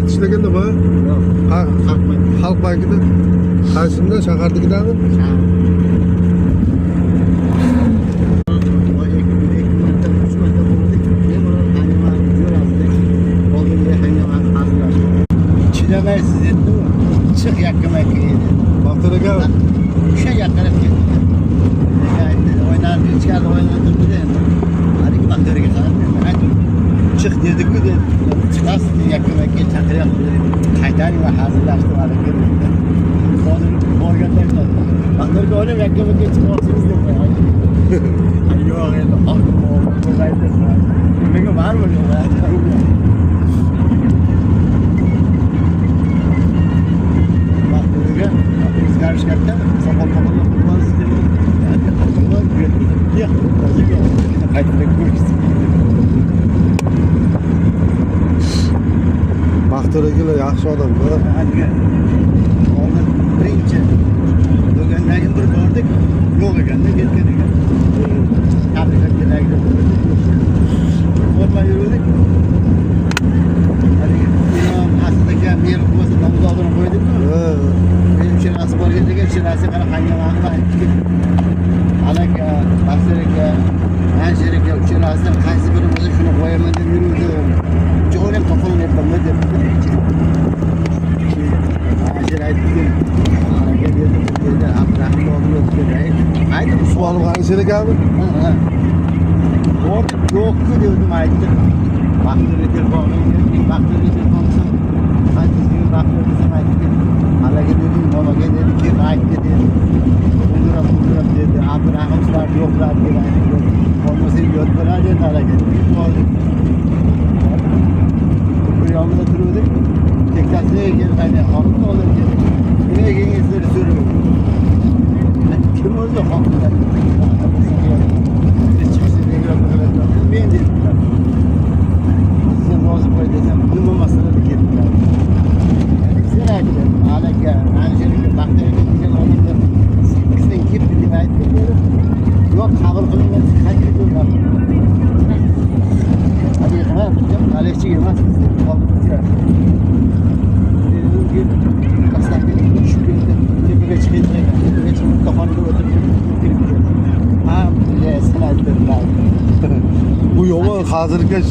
Bankda ishlaganda bu? Yo'q. Ha, Xalq banki. Xalq bankida. Qaysinda? Shaharnikidami? Shahar. Ikki marta, uch marta bordik. Bemalol hangamani jo'rasida oldingi hangamani hazillashdi. Chidamaysiz dedi-ku. Chiq yakka-makka dedi. Baxtiyor aka, O'sha yaqinlab ketdi. Aytdi, o'ynardi, ichkarida o'ynab turdi endi. Haligi Baxtiyorga qarab, aytdim, chiq dedi-ku dedi. Chiqasiz yakka-makka chaqiryapti dedi. Qaytaring va hazillashdi haligi dedi. Hozir borganda aytadi. Baxtiyorga o'ynab yakka-makka chiqmoqchimiz deb qo'yadi. Yo'q endi hokim bo'lmaydi. Nimaga baribir yo'q. Baxtiyorga o'zgarish katta, soqol poqol qilib dedi. Qaytib ko'rishsin. Baxtiyor akalar yaxshi odam. Haligi oldin birinchi bo'lgandan keyin bir bordik, yo'q ekanda, ketgan ekan. Tabriklab bormay yurdik. Haligi Imom Asad aka mer bo'lsa namoz oldini qo'ydik-ku. Ha. Men uchalasi borgan ekan, uchalasi qara hangamani aytdi. Aka, Baxtiyor aka, Anshir aka uchalasidan qaysi biri bo'lsa shuni qo'yaman deb yuruvdim. Jo'rab topolmayapman debdi. Anshir aytdiki, aka dedi, dedi, Abdurahim oldin o'tib ketdi. Aytdim, Usmonov Alisher akami? Ha. Bordik, yo'q-ku dedim, aytdim. Baxtiyorga telefon qildim, Baxtiyorga telefon qilsam, qaysi Baxtiyor desam aytdi. Aka dedi, Imom aka dedi, kelib aytdi dedi. Undirab, undirab dedi. Abdurahim sizlar yo'qlar deb aytdi. Bo'lmasa yod bo'ladi endi aka. Bordik. Bir yonida turuvdik. Tekkasiga kelib aytdi, hokim oldin keldi. Nimaga kelgansizlar so'rab. Kim o'zi hokim? Men dedilar. Sen rozi bo'y desam, nima masalada ketdilar. Sen aytdin, aka, Alisher aka, Baxtiyor aka degan odamlar 8dan ketdi deb aytdi dedi. Yo'q, qabul qilingan qaytib yo'q. Hadi qilma, biz alekchi emasmiz deb oldimizga. Tushib ketdi. Tepaga chiqib ekan. Tepaga chiqib bitta o'tirib kirib ketdi. Ha, sen aytdilar. Bu yomon hazilkash.